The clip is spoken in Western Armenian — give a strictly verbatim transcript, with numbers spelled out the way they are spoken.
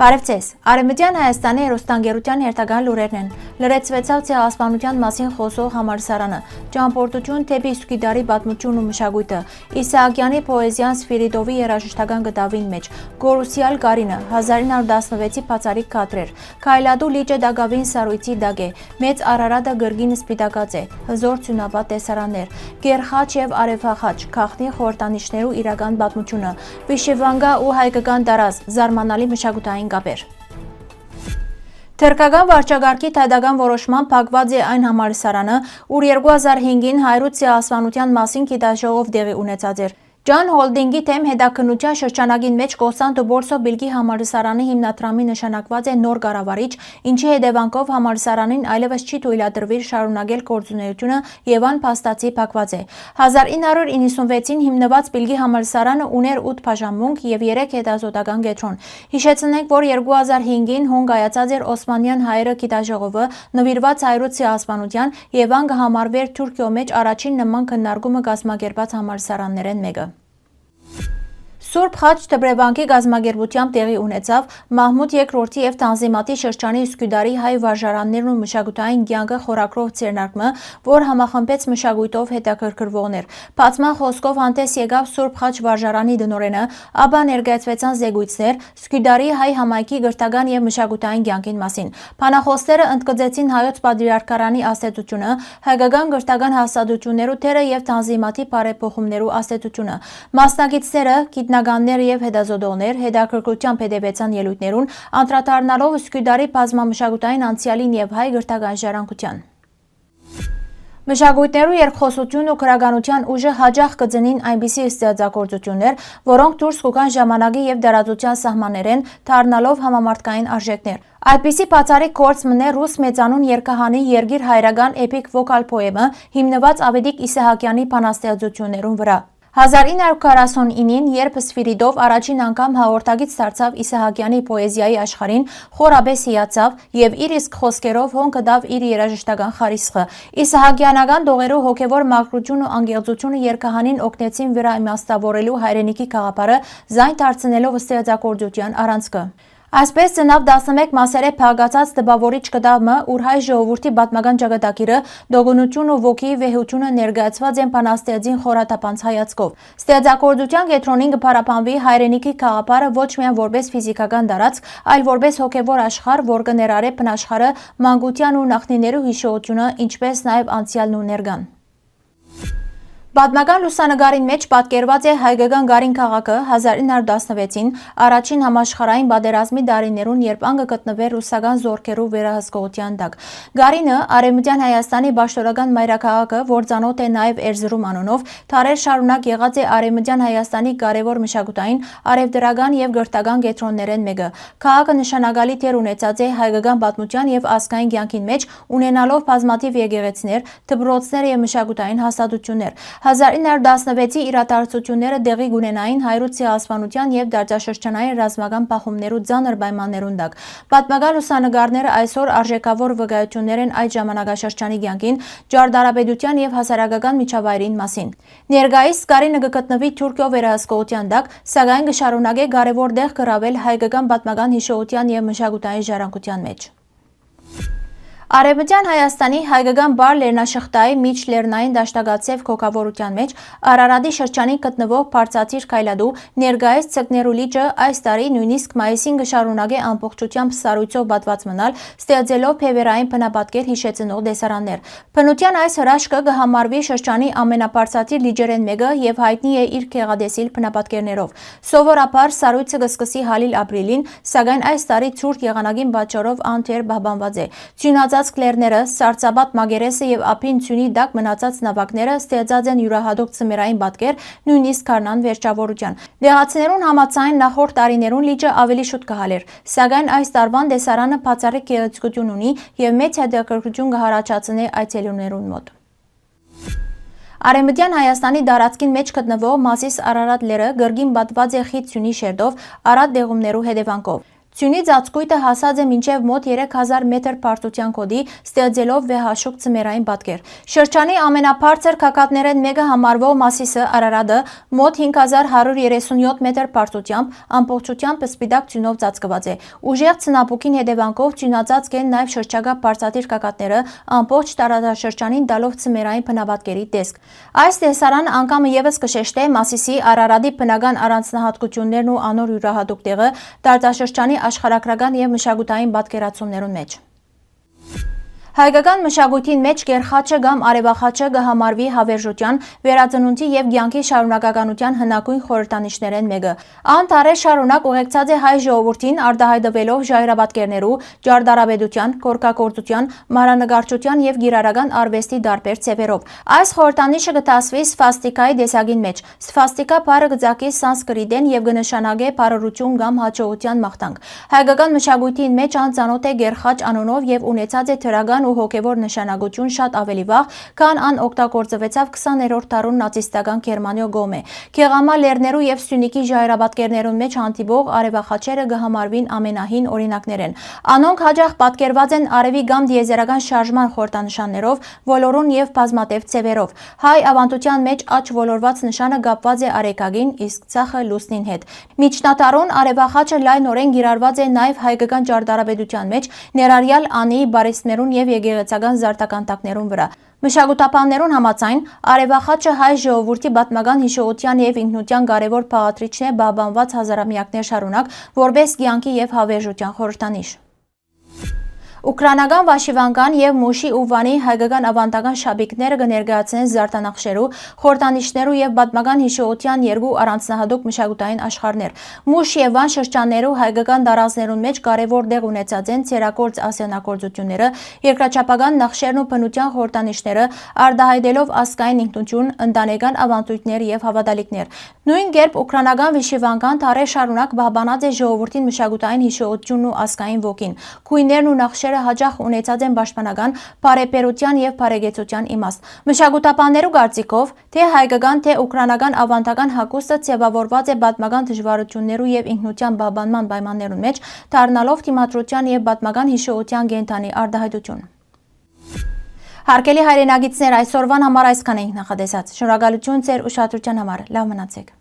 Բարեւ ձեզ։ Արեւմտեան Հայաստանի հեռուստաընկերութեան հերթական լուրերն են։ Լրացուեցաւ Ցեղասպանութեան մասին խօսող համալսարանը, ճամբորդութիւն դէպի Սքիդարի պատմութիւնն ու մշակոյթը, Իսահակեանի պոեզիան Սֆիրիդովի երաժշտական կտաւին մէջ, Գորուսեալ Կարինը, հազար ինը հարիւր տասնեթի բացառիկ կադրեր, Քայլատու լիճը տակաւին սառոյցի տակ է, Մեծ Արարատը կրկին սպիտակած է, հզօր ծիւնապատ տեսարաններ, Գերխաչ եւ Արեւախաչ, գաղտնի խորհրդանիշներու իրական պատմութիւնը, Վիշիվանգա ու հայկական տարազ, զարմանալի մշակութային կապեր։ Թրքական վարչակարգի դատական որոշման փակուած է այն համալսարանը, ուր երկու հազար հինգին Հայրութ Ցեղասպանութեան մասին գիտաժողով տեղի ունեցած էր։ Ջան Հոլդինգի դէմ հետաքննութեան շրջանակին մէջ Կոստանտու Պոլսոյ Պիլկի համալսարանի հիմնադրամի նշանակուած է նոր կառավարիչ, ինչի հետեւանքով համալսարանին այլեւս չի թոյլատրուիր շարունակել գործունեութիւնը եւ ան փաստացի փակուած է։ Հազար ինը հարիւր իննսունվեցին հիմնուած Պիլկի համալսարանը ունէր ութ բաժանմունք եւ երեք հետազօտական կեդրոն։ Յիշեցնենք, որ երկու հազար հինգին հոն կայացած էր Օսմանեան հայերու գիտաժողովը նուիրուած Հայրութ Ցեղասպանութեան եւ ան կը համարուէր Թուրքիոյ մէջ առաջին նման քննարկումը կազմակերպած համալսարաններէն մէկը։ Սուրբ Խաչ Դպրեվանքի կազմակերպութեամբ տեղի ունեցաւ Մահմուտ երկրորդի եւ Թանզիմատի շրջանի Սքիդարի հայ վարժարաններն ու մշակութային կեանքը խորագրով ձեռնարկումը, որ համախմբեց մշակոյթով հետաքրքրուողներ։ Բացման խօսքով հանդէս եկաւ Սուրբ Խաչ վարժարանի տնօրէնը, ապա ներկայացուեցան զեկոյցներ, Սքիդարի հայ համայնքի կրթական եւ մշակութային կեանքին մասին։ Բանախօսները ընդգծեցին հայոց պատրիարքարանի ազդեցութիւնը, հայկական կրթական հաստատութիւններու դերը եւ Թանզիմատի բարեփոխումներու ազդեցութիւնը։ Մասնակիցները, գիտնականներ եւ հետազոտողներ հետաքրքրութեամբ հետեւեցան ելոյթներուն, անդրադառնալով Սքիդարի բազմամշակութային անցեալին եւ հայ կրթական ժառանգութեան։ Մշակոյթներու երկխօսութիւն ու գրականութեան ուժը յաճախ կը ծնին այնպիսի ստեղծագործութիւններ, որոնք դուրս կու գան ժամանակի եւ տարածութեան սահմաններէն, դառնալով համամարդկային արժէքներ։ Այդպիսի բացառիկ գործ մըն է ռուս մեծանուն երգահանի «Երգիր հայրական» էպիկ վոկալ պոեմը, հիմնուած Ավետիք Իսահակեանի բանաստեղծութիւններուն վրայ։ Հազար ինը հարիւր քառասունինին, երբ Սֆիրիդով առաջին անգամ հաղորդակից դարձաւ Իսահակեանի պոեզիայի աշխարհին, խորապէս հիացաւ եւ իր իսկ խօսքերով հոն գտաւ իր երաժշտական խարիսխը։ Իսահակեանական տողերու հոգեւոր մաքրութիւնն ու անկեղծութիւնը երգահանին օգնեցին վրայ իմաստաւորելու հայրենիքի գաղափարը, զայն դարձնելով ստեղծագործութեան առանցքը։ Այսպէս ծնաւ տասնմէկ մասերէ փակացած տպաւորիչ կտաւ մը, ուր հայ ժողովուրդի պատմական ճակատագիրը, տոկունութիւնն ու ոգիի վեհութիւնը ներկայացուած են բանաստեղծին խորաթափանց հայացքով։ Ստեղծագործութեան կեդրոնին կը փառաբանուի հայրենիքի գաղափարը ոչ միայն որպէս ֆիզիքական տարածք, այլ որպէս հոգեւոր աշխարհ, որ կը ներառէ բնաշխարհը, մանկութեան ու նախնիներու յիշողութիւնը, ինչպէս նաեւ անցեալն ու ներկան։ Պատմական լուսանկարին մէջ պատկերուած է հայկական Կարին քաղաքը հազար ինը հարիւր տասնեթին, առաջին համաշխարհային պատերազմի տարիներուն, երբ ան կը գտնուէր ռուսական զօրքերու վերահսկողութեան տակ։ Կարինը, Արեւմտեան Հայաստանի պաշտօնական մայրաքաղաքը, որ ծանօթ է նաեւ Էրզրում անունով, դարեր շարունակ եղած է Արեւմտեան Հայաստանի կարեւոր մշակութային, առեւտրական եւ կրթական կեդրոններէն մէկը։ Քաղաքը նշանակալի դեր ունեցած է հայկական պատմութեան եւ ազգային կեանքին մէջ, ունենալով բազմաթիւ եկեղեցիներ, դպրոցներ եւ մշակութային հաստատութիւններ։ Հազար ինը հարիւր տասնեթի իրադարձութիւնները տեղի կունենային Հայրութ Ցեղասպանութեան եւ տարածաշրջանային ռազմական բախումներու ծանր պայմաններուն տակ։ Պատմական լուսանկարները այսօր արժէքաւոր վկայութիւններ են այդ ժամանակաշրջանի կեանքին, ճարտարապետութեան եւ հասարակական միջավայրին մասին։ Ներկայիս Կարինը կը գտնուի Թուրքիոյ վերահսկողութեան տակ, սակայն կը շարունակէ կարեւոր տեղ գրաւել հայկական պատմական յիշողութեան եւ մշակութային ժառանգութեան մէջ։ Արեւմտեան Հայաստանի հայկական Պար Լեռնաշղթայի միջլեռնային դաշնակացեւ կոկաւորութեան մէջ Արարատի շրջանին գտնուող բարձրադիր քայլատու, ներկայիս Ձկներու լիճը, այս տարի նոյնիսկ մայիսին կը շարունակէ ամբողջութեամբ սառոյցով պատված մնալ, ստեղծելով բեւեռային բնապատկեր յիշեցնող տեսարաններ։ Բնութեան այս հրաշքը կը համարուի շրջանի ամենաբարձրադիր լիճերէն մէկը եւ յայտնի է իր գեղատեսիլ բնապատկերներով։ Սովորաբար սառոյցը կը սկսի հալիլ ապրիլին, սակայն այս տարի ցուրտ եղանակին պատճառով ան դեռ պահպանուած է։ Ձիւնածածկ լեռները, սառցապատ մակերեսը եւ ափին ձիւնի տակ մնացած նաւակները ստեղծած են իւրայատուկ ձմեռային պատկեր, նոյնիսկ գարնան վերջաւորութեան։ Տեղացիներուն համաձայն, նախորդ տարիներուն լիճը աւելի շուտ կը հալէր, սակայն այս տարուան տեսարանը բացառիկ գեղեցկութիւն ունի եւ մեծ հետաքրքրութիւն կը յառաջացնէ այցելուներուն մօտ։ Արեւմտեան Հայաստանի տարածքին մէջ գտնուող Մասիս Արարատ լեռը կրկին պատված է խիտ սիւնի շերտով առատ տեղումներու հետեւանքով։ Ձիւնի ծածկոյթը հասած է մինչեւ մօտ երեք հազար մետր բարձրութեան գոտի, ստեղծելով վեհաշուք ձմեռային պատկեր։ Շրջանի ամենաբարձր գագաթներէն մէկը համարուող Մասիսը, Արարատը, մօտ հինգ հազար հարիւր երեսունեօթ մետր բարձրութեամբ, ամբողջութեամբ սպիտակ ձիւնով ծածկուած է։ Ուժեղ ցնապուքին հետեւանքով ձիւնածածկ են նաեւ շրջակայ բարձրադիր գագաթները, ամբողջ տարածաշրջանին տալով ձմեռային բնապատկերի տեսք։ Այս տեսարանը անգամ ևս կը շեշտէ Մասիսի, Արարատի բնական առանձնահատկութիւններն ու անոր իւրայատուկ տեղը տարածաշրջանի աշխարհագրական եւ մշակութային պատկերացումներուն մէջ։ Հայկական մշակոյթին մէջ գերխաչը կամ արեւախաչը կը համարուի հավերժութեան, վերածնունդի եւ կեանքի շարունակականութեան հնագոյն խորհրդանիշներէն մէկը։ Ան դարեր շարունակ ուղեկցած է հայ ժողովուրդին՝ արտայայտուելով ժայռապատկերներու, ճարտարապետութեան, գորգագործութեան, մանրանկարչութեան եւ կիրառական արուեստի տարբեր ձեւերով։ Այս խորհրդանիշը կը դասուի սվաստիկայի տեսակին մէջ։ Սվաստիկա բառը կը ծագի սանսկրիտէն եւ կը նշանակէ բարօրութիւն կամ յաջողութեան մաղթանք։ Հայկական մշակոյթին մէջ ան ծանօթ է գերխաչ անունով եւ ունեցած է դրական ու հոգեւոր նշանակութիւն շատ աւելի վաղ, քան ան օգտագործուեցաւ քսաներորդ դարուն նացիստական Գերմանիոյ կողմէ։ Գեղամա լեռներու եւ Սիւնիքի ժայռապատկերներուն մէջ հանդիպող արեւախաչերը կը համարուին ամենահին օրինակներէն։ Անոնք յաճախ պատկերուած են արեւի կամ տիեզերական շարժման խորհրդանշաններով, ոլորուն եւ բազմատեւ ձեւերով։ Հայ աւանդութեան մէջ աջ ոլորուած նշանը կապուած է արեգակին, իսկ ձախը՝ լուսնին հետ։ Միջնադարուն արեւախաչը լայնօրէն կիրառուած է նաեւ հայկական ճարտարապետութեան մէջ, ներառեալ անիի պարիսպներուն եւ եկեղեցական զարդաքանդակներուն վրայ։ Մշակութաբաններուն համաձայն, արեւախաչը հայ ժողովուրդի պատմական յիշողութեան եւ ինքնութեան կարեւոր բաղադրիչն է պահպանուած հազարամեակներ շարունակ որպէս կեանքի եւ հավերժութեան խորհրդանիշ։ Ուկրաինական վաշիվանկան եւ Մուշի ու Վանի հայկական աւանդական շապիկները կը ներկայացնեն զարդանախշերու, խորհրդանիշներու եւ պատմական յիշողութեան երկու առանձնահատուկ մշակութային աշխարհներ։ Մուշ եւ Վան շրջաններու հայկական տարածքներուն մէջ կարեւոր տեղ ունեցած են ցերակորձ ասեղնագործութիւնները, երկրաչափական նախշերն ու բնութեան խորհրդանիշները, արտայայտելով ազգային ինքնութիւն, ընտանեկան աւանդոյթներ եւ հաւատալիքներ։ Նոյն կերպ, ուկրաինական վիշիվանկան դարեր շարունակ պահպանած է ժողովուրդին մշակութային յիշողութիւնն ու ազգային ոգին։ Գոյներն ու նախշերը յաճախ ունեցած են պաշտպանական, բարեբերութեան եւ բարեկեցութեան իմաստ։ Մշակութաբաններու կարծիքով, թէ հայկական, թէ ուկրաինական աւանդական հագուստը ձեւաւորուած է պատմական դժուարութիւններու եւ ինքնութեան պահպանման պայմաններուն մէջ, դառնալով դիմադրութեան եւ պատմական յիշողութեան կենդանի արտայայտութիւն։ Հարգելի հայրենակիցներ, այսօրուան համար այսքան ենք նախատեսած։ Շնորհակալութիւն ձեր ուշադրութեան համար։ Լաւ մնացէք։